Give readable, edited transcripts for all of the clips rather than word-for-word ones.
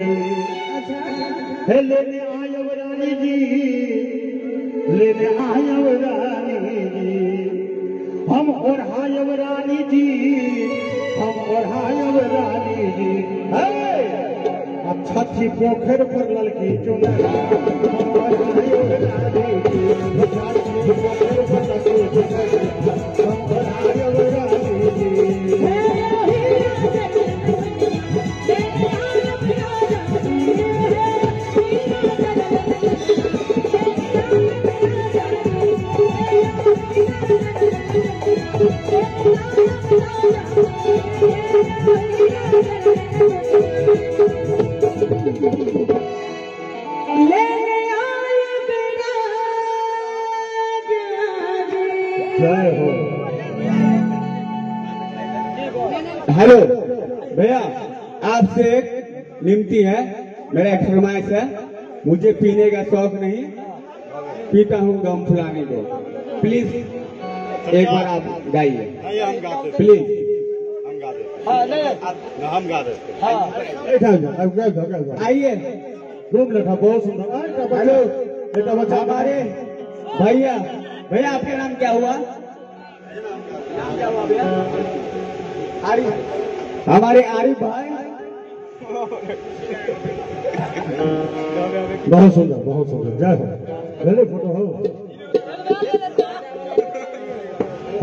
हे लेने आयब रानी जी, लेने आयब रानी जी, हम ओढ़ायब रानी जी, हम ओढ़ायब रानी जी। अच्छा थी पोखर पर ललकी चुनरिया, हम ओढ़ायब रानी जी, छठी पोखर पर ललकी चुनरिया, हम ओढ़ायब रानी जी। जय हो। हेलो भैया, आपसे एक विनती है, मेरा एक फरमाइश है, मुझे पीने का शौक नहीं, पीता हूँ गम फुलाने को, प्लीज एक बार आप गाइए प्लीज। हम गा देते, हम गा देते, आइए 2 मिनट। बहुत सुंदर। हेलो हमारे भैया, भैया आपके नाम क्या हुआ? नाम क्या हुआ भैया? आरिफ। हमारे आरिफ भाई, बहुत सुंदर, बहुत सुंदर। जय हो। पहले फोटो हो।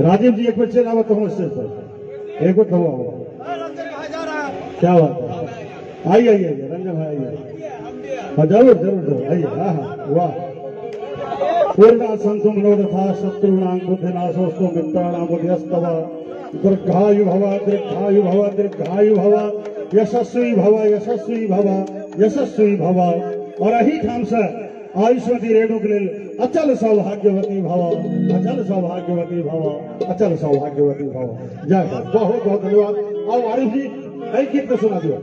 राजीव जी एक बार चल आवत हो स्टेज पर, एक बार आओ। क्या बात है, आइए आइए रंजन भाई आइए। हाँ जरूर जरूर जरूर आइए। हाँ हाँ वाह। पूर्णा संतु मनोरथा शत्रुणां बुद्धिनाशोस्तु मित्राणां बुद्धिस्तव दीर्घायु भव दीर्घायु भव दीर्घायु भव यशस्वी भव यशस्वी भव यशस्वी भव। और एही ठाम से आयुष्मती रेणु के लेल अचल सौभाग्यवती भव, अचल सौभाग्यवती भव, अचल सौभाग्यवती भव। जय हो, बहुत बहुत धन्यवाद। और आरिफ जी एहि गीत के सुना दियो।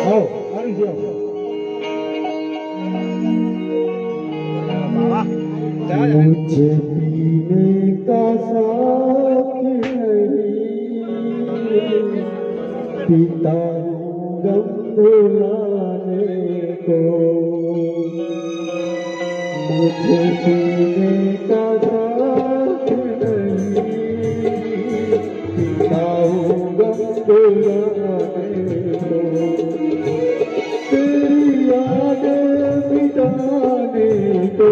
आओ आरिफ जी आओ। मुझे पीने का शौक नहीं, पीता हूँ गम भुलाने को, मुझे पीने का शौक नहीं, पीता हूँ गम भुलाने को, तेरी यादें मिटाने को,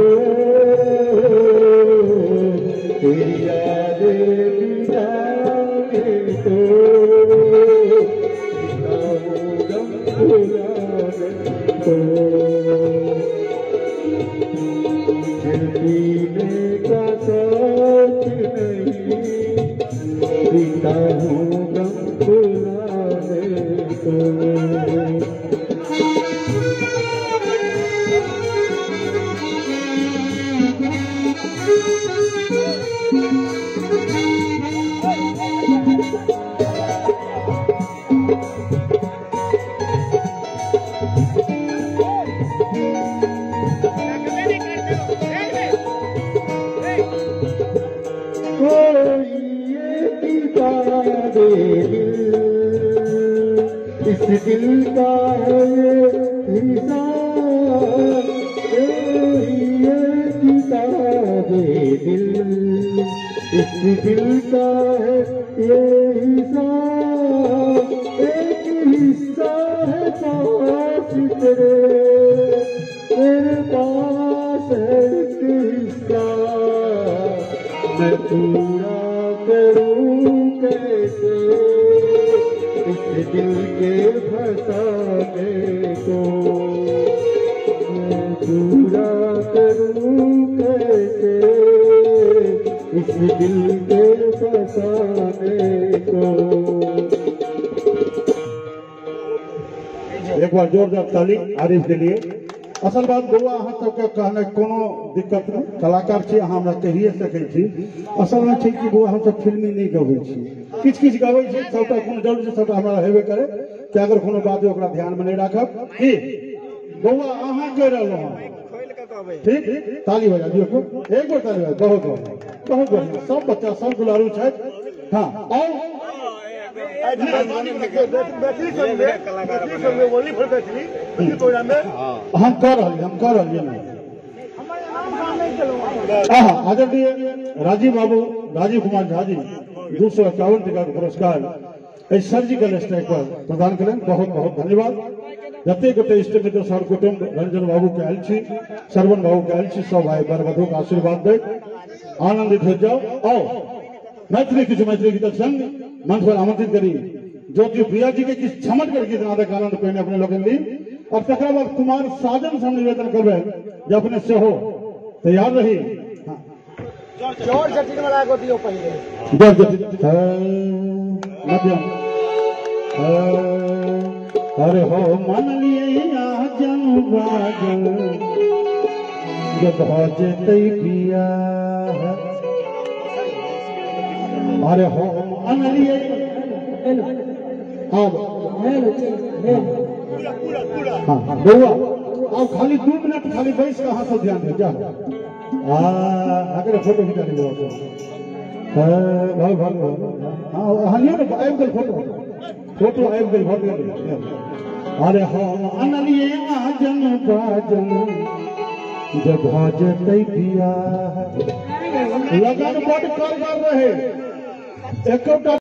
तेरी यादें मिटाने को, पीता हूँ गम भुलाने को, मुझे पीने का शौक नहीं, पीता हूँ गम भुलाने को। इस दिल का है ये हिसाब, ये किताबे दिल, इस दिल का है ये हिसाब, एक हिस्सा है पास तेरे, तेरे पास है एक हिस्सा, मैं पूरा करूँ कैसे इस दिल के फसाने को, मैं पूरा करूँ कैसे इस दिल के फसाने को। एक बार जोरदार ताली आरिफ के लिए। असल बात बौआ अहाँ सबके कहने कोनो दिक्कत नहीं, कलाकार छी अहाँ हमरा कहिए सकै छी। असल में छै कि बौआ हमसब फिल्मी नहीं गबै छी, किछु किछु गबै छी, सबटा कोनो जरूरी छै सबटा हमरा हेबे करे कि अगर कोनो बात ओकरा ध्यान में नहीं राखब की। बौआ अहाँ कहि रहलहुँ हँ, ठीक? ताली बजा दियौ, एक बेर ताली बजा। बहुत बढ़िया, बहुत बढ़िया, सब बच्चा सब दुलारू छथि। हाँ आओ हम कह रहलियै, हम कह रहलियै ने। आदरणीय राजीव बाबू, राजीव कुमार झा जी 251 टका के पुरस्कार एहि सर्जिकल स्ट्राइक पर प्रदान कयलनि। बहुत बहुत धन्यवाद। जतेक गोटे इष्ट मित्र सर कुटुम्ब रंजन बाबू के आयल छी, श्रवण बाबू के आयल छी, सब भाई बर वधू के आशीर्वाद दैत आनंदित हो जाओ। आओ मैथिली किछु मैथिली गीतक संग मंच पर आमंत्रित करी ज्योति प्रिया जी के किछु झमटगर गीत नादक आनंद पहिने अपने लोकनि ली और तकरा बाद कुमार साजन से हम निवेदन करबै जे अपने सेहो तैयार रही। जर जटिन वाला को दियो पहिले। जर जटिन मध्यम। अरे हो मन लिए जन बाजन जब हो जतई बियाह। अरे हो मन लिए अब हाँ बउआ अब खाली 2 मिनट खाली बैस के अहाँ सब ध्यान दे जा। आगे फोटो खिंचा ली भाई भाई। हाँ हाँ लियो ना, आबि गेल फोटो, फोटो आबि गेल भऽ गेल। अरे हम अनलिए आजन बाजन जब भऽ जेतै बियाह। लगन बड करगर रहे, एकोटा